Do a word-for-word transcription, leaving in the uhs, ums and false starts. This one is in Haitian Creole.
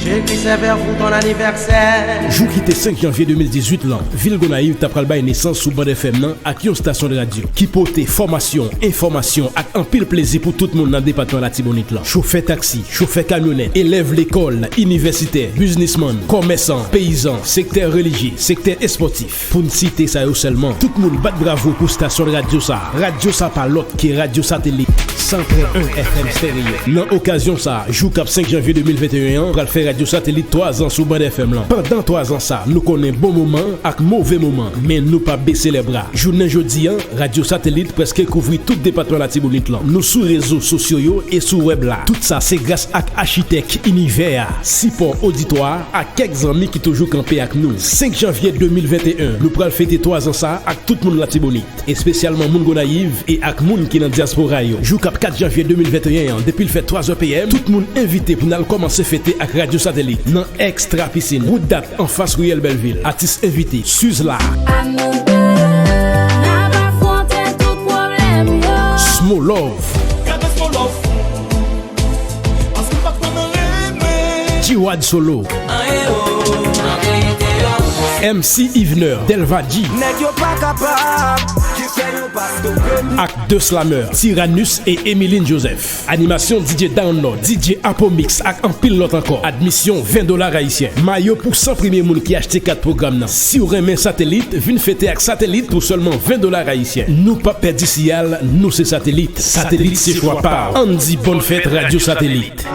Jésus est vers vous, ton anniversaire. Jou ki te senk janvye de mil dizuit lan, vil Gonayiv ta pral bay nesans sou Band F M nan ak yon stasyon de radyo ki pote fòmasyon, enfòmasyon ak anpil plezi pou tout moun nan depatman Latibonit lan. Chofè taksi, chofè kamyonèt, elèv lekòl, inivèsitè, biznismann, kòmèsan, peyizan, sektè relijye, sektè espòtif. Pou n site sa yo sèlman, tout moun bat bravo pou stasyon radyo sa. Radyo sa pa lòt ke Radyo Satelit san twa en F M Stereo. Nan okazyon sa, jou k ap senk janvye de mil venteyen an pral fè Radyo Satelit twa zan sou Band F M lan. Pandan twa zan sa, nou konnen bon moman ak move moman, men nou pa bese lè bra. Jounen jodi an, Radyo Satelit prèske kouvri tout depatman Latibonit lan. Nou sou rezo sosyo yo e sou wèb la. Tout sa se gras ak achitèk Inivè a, sipò oditwa a, ak kèk zanmi ki toujou kanpe ak nou. Senk janvye de mil venteyen, nou pral fete twa zan sa ak tout moun Latibonit, espesyalman moun Gonayiv e ak moun ki nan dyaspora yo. Jou k ap kat janvye de mil venteyen an, depi l fè twa zè P M, tout moun envite pou n al kòmanse fete ak Radyo Satelit nan Extra Piscine, wout Dat, anfas riyèl Bèlvil. Atis envite, Suzla. Ann nou de, n ap afwonte tout pwoblèm yo. Smo Love. Gade Smo Love. Paske m pa t konn renmen. G-Wad Solo. M C Yvener, Delva G. Nèg yo pa kapab, ki fè yo pa stoppe nou. Ak De Slameur, Tyrannus e Emeline Joseph. Animasyon D J Download, D J Apomix ak anpil lòt ankò. Admisyon ven dola ayisyen. Mayo pou san premye moun ki achte kat pwogram nan. Si w renmen Satelit, vin fete ak Satelit pou sèlman ven dola ayisyen. Nou p ap pèdi siyal, nou se Satelit. Satelit se chwa pa w. Ann di bòn fèt Radyo Satelit.